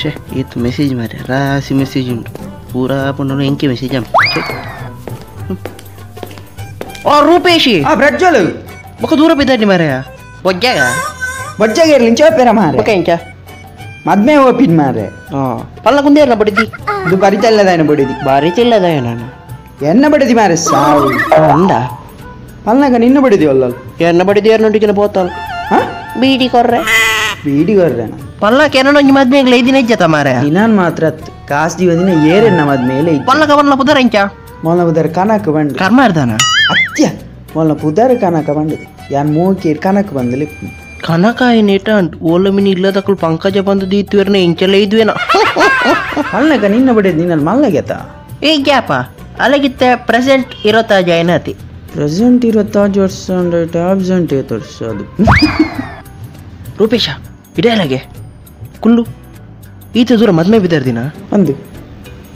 ಶೇ ಈತ್ ಮೆಸೇಜ್ ಮಾರೆ ರಾಸಿ ಮೆಸೇಜ್ ಉಂಟು ಪೂರಾ ಪಂಡ ಎಂಕೆ ಮೆಸೇಜ್ ಓ ರೂಪೇಶಿ ಆ ಪ್ರಜ್ವಲ್ ಬೊಕ ದೂರ ಬಿದ್ದಾಡಿ ಮಾರಾಯ ಬೊಜ್ಜಾಗ ಬೊಜ್ಜಾಗ ಇರ್ಲಿ ಇಂಚ ಮಾರೆ ಬೊಕ ಎಂಚ ಮದ್ಮೆ ಓಪಿನ್ ಮಾರೆ ಪಲ್ಲ ಕುಂದೇರ್ನ ಬಡಿದಿ ಇದು ಬರಿತಲ್ಲದಾಯನ ಬಡಿದಿ ಬರಿತಿಲ್ಲದಾಯನ ಎನ್ನ ಬಡಿದಿ ಮಾರೆ ಸಾವು ಅಂದ ಪಲ್ನಾಗ ನಿನ್ನ ಬಡಿದಿ ಅಲ್ಲ ಎನ್ನ ಬಡಿದಿ ಎನ್ನೊಟ್ಟಿಗೆ ಪೋತಾಲ್ ಬೀಡಿ ಕೊರ್ರೆ ಬೀಡಿ ಕೊರ್ರೆನ ಪಲ್ಲಕ್ಕೆ ಏನೋ ಮದ್ಮೆ ಐದಿನ ಇಜ್ಜತ ಮಾರೆ ಇನಾನ್ ಮಾತ್ರ ಕಾಸ್ ಜೀವದಿನ ಏರೆನ್ನ ಮದ್ಮೇಲೆ ಪಲ್ಲಕ ಪಲ್ಲ ಪುದರ ಎಂಚ ಮೊಲ ಪುದರ್ ಕನಕ ಬಂಡು ಕರ್ಮ ಇರ್ದಾನ ಅತ್ಯ ಮೊಲ ಪುದರ್ ಕನಕ ಬಂಡದು ಯಾನ್ ಮೂಕೀರ್ ಕನಕ ಬಂದು ಲಿಪ್ ಕನಕ ಏನೇಟ ಓಲ ಮಿನಿ ಇಲ್ಲದಕ್ಕಳು ಪಂಕಜ ಬಂದು ದೀತ್ವೇರ್ನ ಎಂಚೆಲ್ಲ ಇದ್ವೇನ ಪಲ್ಲಕ ನಿನ್ನ ಬಡಿದ್ ನಿನ್ನ ಮಲ್ಲಗೆತ ಏ ಗ್ಯಾಪ ಅಲಗಿತ್ತ ಪ್ರೆಸೆಂಟ್ ಇರೋ ತಾಜ ಏನಾತಿ ಪ್ರೆಸೆಂಟ್ ಇರೋ ತಾಜ್ ವರ್ಷ ಆಬ್ಸೆಂಟ್ ವರ್ಷ ಅದು ರೂಪೇಶ ಇಡೇ ಅಲಗೆ ಕುಲ್ಲು ಈತ ದೂರ ಮದ್ಮೆ ಬಿದ್ದಾರ್ದಿನ ಅಂದು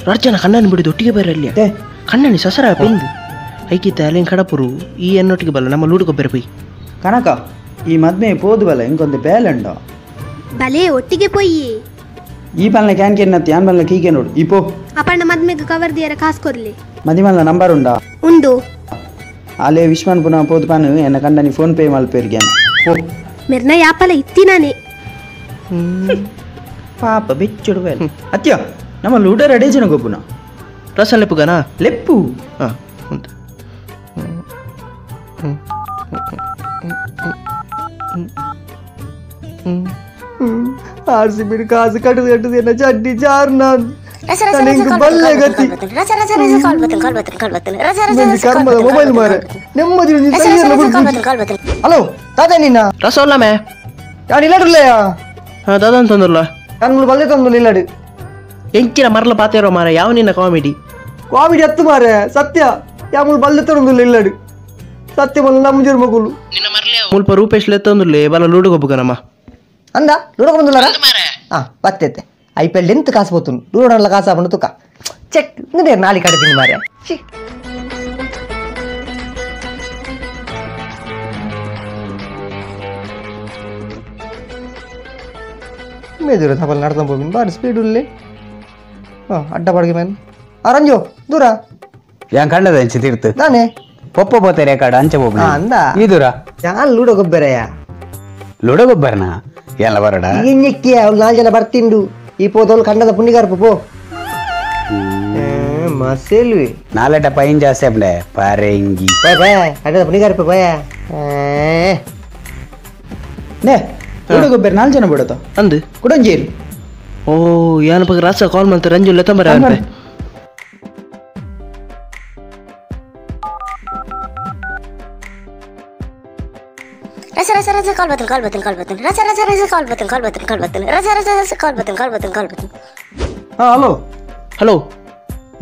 ರರ್ಜನ ಕಣ್ಣನ್ನು ಬಿಡಿದು ಒಟ್ಟಿಗೆ ಬರಲಿ ಕಣ್ಣನಿ ಸಸರ ಪಿಂದು ಐಕಿತ್ತ ಅಲ್ಲಿನ ಕಡಪುರು ಈ ಅನ್ನೊಟ್ಟಿಗೆ ಬಲ್ಲ ನಮ್ಮ ಲೂಡು ಕೊಬ್ಬರಿ ಪೋಯ್ ಕನಕ ಈ ಮದ್ಮೆ ಪೋದು ಬಲ್ಲ ಇಂಕೊಂದು ಬೇಲಂಡ ಬಲೆ ಒಟ್ಟಿಗೆ ಪೋಯಿ ಈ ಬಲ್ನ can ಕೆನ್ನತ್ತಿ ಯಾನ್ ಬಲ್ನ ಕೀಕೆ ನೋಡು ಈ ಪೋ ಅಪ್ಪಣ್ಣ ಮದ್ಮೆಗೆ ಕವರ್ ದಿಯರ ಕಾಸು ಕೊರ್ಲಿ ಮದಿಮಲ್ಲ ನಂಬರ್ ಉಂಡಾ ಉಂಡು ಅಲ್ಲೇ ವಿಶ್ವನ್ ಪುನಃ ಪೋದು ಪಾನು ಎನ್ನ ಕಂಡನಿ ಫೋನ್ ಪೇ ಮಲ್ಪೇರಿಗೆ ಪೋ ಮೆರ್ನ ಯಾಪಲ ಇತ್ತಿನಾನೆ ಪಾಪ ಬೆಚ್ಚುಡು ಬೇಲೆ ಅತ್ಯ ನಮ್ಮ ಲೂಡರ್ ಅಡೇ ಜನ ಗೊಬ್ಬುನ ರಸ ಲೆಪ್ಪುಗನಾ ಲೆಪ್ಪು ಹಾಂ ಉಂಟು ಆರ್ ಸಿ ಬಿ ಕಾಸು ಕಟ್ಟದು ಕಟ್ಟದು ಎನ್ನ ಚಡ್ಡಿ ಜಾರ್ನ ಬಲ್ಲೆ ಗತಿ ಕರ್ಮದ ಮೊಬೈಲ್ ಮಾರೆ ನೆಮ್ಮದಿ ಹಲೋ ತಾತ ನಿನ್ನ ರಸ ಒಲ್ಲಮೆ ಯಾನ್ ಇಲ್ಲಡುಲ್ಲಯ್ಯ ಹಾಂ ದಾದ ಅಂತಂದ್ರಲ್ಲ ನಾನು ಬಲ್ಲೆ ತಂದು ಇಲ್ಲಡು ಎಂಚಿನ ಮರಲ ಪಾತೇರೋ ಮಾರ ಯಾವ ನಿನ್ನ ಕಾಮಿಡಿ ಕಾಮಿಡಿ ಹತ್ತು ಮಾರೆ ಸತ್ಯ ಯಾಮೂಲು ಬಲ್ಲೆ ತಂದು ಇಲ್ಲಡು ಸತ್ಯ ಬಲ್ಲ ನಮ್ಮ ಜೀರ್ ಮಗುಲು ಮುಲ್ಪ ರೂಪೇಶ್ ಲೆತ್ತಂದುಲ್ಲೆ ಬಲ ಲೂಡು ಗೊಬ್ಬುಗನಮ್ಮ ಅಂದ ಲೂಡೋ ಬಂದುಲ್ಲಾರ ಹಾಂ ಬತ್ತೈತೆ I P L ಎಂತ ಕಾಸು ಪೋತು ಲೂಡೋಲ್ಲ ಕಾಸು ಹಾಕೊಂಡು ತುಕ ಚೆಕ್ ಇಂದೇ ನಾಳೆ ಕಡ್ತೀನಿ ಮಾರ್ಯ she ಮೇದಿರೋ ಸಬಲ್ ನಡ್ಕೊಂಡು ಹೋಗಿನ ಬಾರಿ ಸ್ಪೀಡ್ ಉಳ್ಳಿ ಹಾಂ ಅಡ್ಡ ಬಾಡಿಗೆ ಮೇನ್ ಆ ರಂಜು ದೂರ ಯಾನ್ ಕಂಡದ ಎಂಚ ತೀರ್ತು ನಾನೇ ಪೊಪ್ಪ ಪೋತೇರೆ ಕಾಡ ಅಂಚೆ ಪೋಪು ಅಂದ ಈ ದೂರ ಯಾನ್ ಲೂಡೋ ಗೊಬ್ಬರಯ್ಯ ಲೂಡೋ ಗೊಬ್ಬರನಾ ಎಲ್ಲ ಬರಡ ಇನ್ನೆಕ್ಕಿಯ ಅವ್ಳು ನಾಲ್ಕು ಜನ ಬರ್ತಿಂಡು ಈ ಪೋದೋಳು ಕಂಡದ ಪುಣ್ಣಿಗಾರ್ಪ ಪೋ ಮಸೇಲ್ವಿ ನಾಲೆಟ ಪೈನ್ ಜಾಸ್ತಿ ಅಪ್ಲೆ ಪರಂಗಿ ಬಾಯ್ ಬಾಯ್ ಕಂಡದ ಪುಣ್ಣಿಗಾರ್ಪ ಬಾಯ ನೇ ಲೂಡೋ ಗೊಬ್ಬರ ನಾಲ್ಕು ಜನ ಬಿಡತ್ತ ಅಂದು ಕುಡಂಜೇರಿ ಓ ಏನಪ್ಪ ರಾಸ ಕಾಲ್ ಮಾಡ್ತಾರೆ ರಂಜು ಲೆತ್ತಂಬರ ರಸ ರಸ ರಸ ಕಾಲ್ ಬತ್ತನ್ ಕಾಲ್ ಬತ್ತನ್ ಕಾಲ್ ಬತ್ತನ್ ರಸ ರಸ ರಸ ಕಾಲ್ ಬತ್ತನ್ ಕಾಲ್ ಬತ್ತನ್ ಕಾಲ್ ಬತ್ತನ್ ರಸ ರಸ ರಸ ಕಾಲ್ ಬತ್ತನ್ ಕಾಲ್ ಬತ್ತನ್ ಕಾಲ್ ಬತ್ತನ್ ಹಾಂ ಹಲೋ ಹಲೋ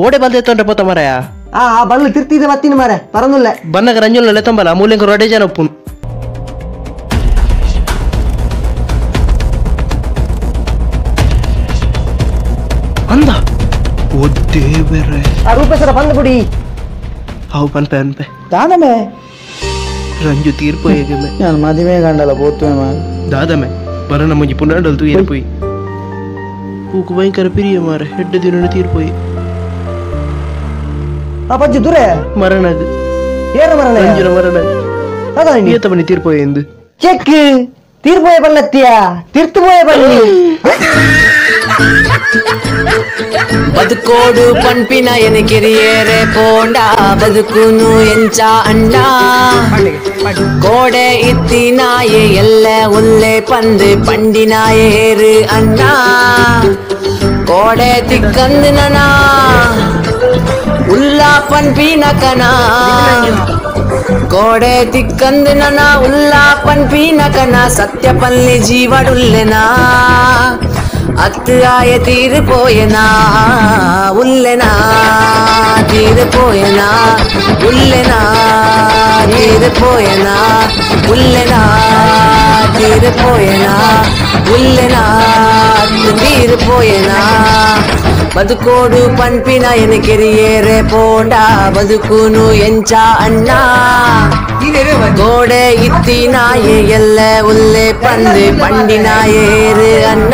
ಓಡೆ ಬಲ್ದೆ ತೊಂದ್ರೆ ಪೋತ ಮಾರಾಯ ಆ ಆ ಬಲ್ಲು ತಿರ್ತಿದೆ ಮತ್ತಿನ ಮಾರ ಪರನುಲ್ಲ ಬನ್ನಗ ರಂಜುಲ್ ಲೆತ್ತಂಬಲ ಮೂಲೆಂಗ ರೊಡೆ ಜನ ಉಪ್ಪುನ್ ಅಂದ ಒದ್ದೇ ಬೇರೆ ಆ ರೂಪೇಶ್ವರ ಬಂದು ಬಿಡಿ how ಪನ್ಪೆ ಅನ್ಪೆ ದಾದಮೆ ರಂಜು ತೀರ್ಪು ಹೇಗೆ ನಾನು ಮದುವೆ ಗಂಡಲ್ಲ ಪೋತುವೆ ಮಾರೆ ದಾದಮೆ ಬರನ ಮುಂಜಿ ಪುನಡಲ್ ತೂಯರ್ ಪೋಯಿ ಪೂಕು ಭಯಂಕರ ಪಿರಿಯ ಮಾರೆ ಹೆಡ್ಡ ದಿನ ತೀರ್ಪೋಯಿ ಆ ಪಜ್ಜು ದೂರ ಮರಣದು ಏರ ಮರಣ ರಂಜುನ ಮರಣ ಅದ ಏತ ಬನ್ನಿ ತೀರ್ಪೋಯಿ ಎಂದು ಚೆಕ್ ತೀರ್ಪೋಯ ಬಲ್ಲತ್ತಿಯ ತೀರ್ತು ಪೋಯ ಬನ್ನಿ ಬದುಕೋಡು ಪಂಪಿನ ಎನಕೆರಿಯೇರೆ ಪೋಂಡ ಬದುಕುನು ಎಂಚ ಅಣ್ಣ ಕೋಡೆ ಇತ್ತಿನಾಯೆ ಎಲ್ಲ ಉಲ್ಲೆ ಪಂದು ಪಂಡಿನಾಯೇರು ಅಣ್ಣ ಕೋಡೆ ತಿಕ್ಕಂದು ನನ ಉಲ್ಲಾ ಪನ್ಪಿನ ಕನ ಕೋಡೆ ತಿಕ್ಕಂದು ನನ ಉಲ್ಲಾ ಪನ್ಪಿನ ಕನ ಸತ್ಯ ಪಲ್ಲಿ ಜೀವಡುಲ್ಲೆನಾ ಅತ್ತು ಆಯ ತೀರು ಪೋಯನಾ ಉಲ್ಲೆನಾ ತೀರು ಪೋಯನಾ ಉಲ್ಲೆನಾ ತೀರು ಪೋಯನಾ ಉಲ್ಲೆನಾ ತೀರು ಪೋಯನಾ ಉಲ್ಲೆನಾ ಅತ್ತು ತೀರು ಪೋಯನಾ ಬದುಕೋಡು ಪನ್ಪಿನ ಎನಕೆರಿಯೇರೆ ಪೋಂಡ ಬದುಕುನು ಎಂಚ ಅಣ್ಣ ಗೋಡೆ ಇತ್ತಿನಾಯೆ ಎಲ್ಲ ಉಲ್ಲೆ ಪಂದು ಪಂಡಿನಾಯೇರು ಅಣ್ಣ.